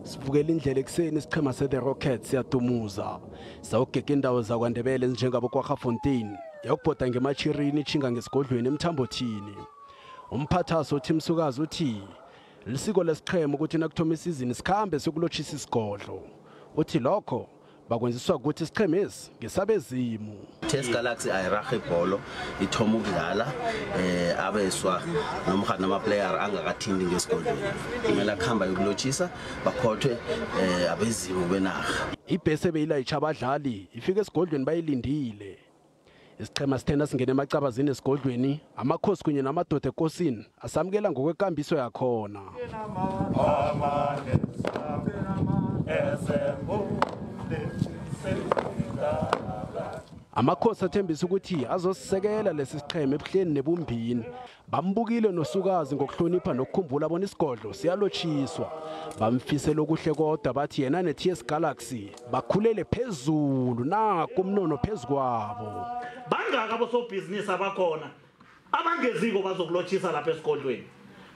Sivukela indlela ekuseni isiqhema se-The Rockets siyadumuza. Sawugega indawo zakwaNdebele ezinjengabo Kwaggafontein, yayokubhoda ngemachirini itshinga ngesigodlweni eMthambothini. Umphathaso uTim Sukazi uthi lisiko lesiqhema ukuthi nakuthoma isizini sikhambe siyokulotjhisa isigodlo. Uthi lokho bakwenziswa ukuthi isiqhemesi ngesabezimu. TS Galaxy ayiraha ibholo, ithoma ukudlala abeswa nomkhana nama-player angakathinti ngesigodlweni. Kumele akuhamba yokulotshisa bakhothwe abezimu benarha. Ibhesi ebeyilayitsha abadlali ifike esigodlweni bayilindile. Isiqhema sithena singene emacabazini esigodlweni, amakhosi kunye namadoda ekosini asamukela ngokwekambiso yakhona. Amakhosi athembisa ukuthi azosisekela lesi siqhema ebuhleni nebumbini. Bambukile noSukazi ngokuhlonipha nokukhumbula bona isigodlo siyalotshiswa. Bamfisela okuhle kodwa bathi yena ne-TS Galaxy bakhulele phezulu naku umnono phezu kwabo. Bangaka abosobhizinisi abakhona abangeziko bazokulotshisa lapha esigodlweni.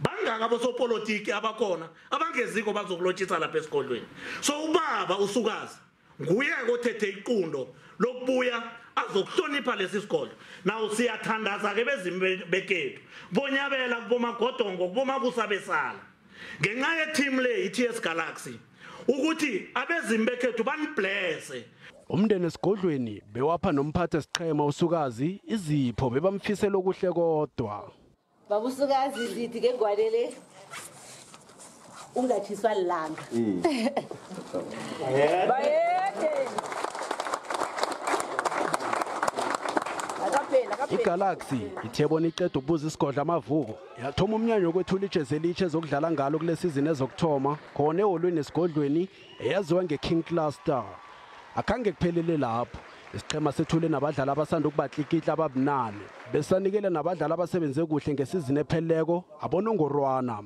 Bangaka abosopolitiki abakhona abangeziko bazokulotshisa lapha esigodlweni. So ubaba uSukazi nguye othethe iqundo lokubuya azokuhlonipha lesi sigodlo. Naw siyathandaza ke bezimu bekethu bonyabela kubomagodongo kubomabusa besala ngenxa ye-team le i-TS Galaxy ukuthi abezimu bekhethu baniblesse. Umndeni esigodlweni bewapha nomphathi esiqhema uSukazi izipho bebamfisela okuhle kodwa. Baba uSukazi sithi ke ngwanele ungatshiswa lilanga. Bayede. IGalaxy ithe bona iqeda ukubuza isigodlo amavuko yathoma umnyanya wokwethula ijezi elitsha ezokudlala ngalo kule sizini ezokuthoma khona eholweni esigodlweni eyaziwa nge-King Cluster. Akhange kuphelele lapho, isiqhema sethule nabadlali abasanda ukubatlikitla ababunane besanikele nabadlali abasebenze kuhle ngesizini epheleleko abonongorwana.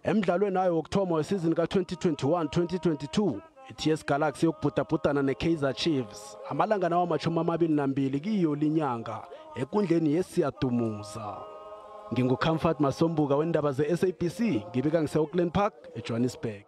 Emdlalweni nayo wokuthoma wesizini ka-2021-2022 i-TS Galaxy yokubhudabhudana ne-Kaizer Chiefs amalanga nawo 22 kiyo linyanga ekundleni yeSiyadumuza. NginguComfort Masombuka wendaba ze-SABC ngibika ngise-Auckland Park eJohannesburg.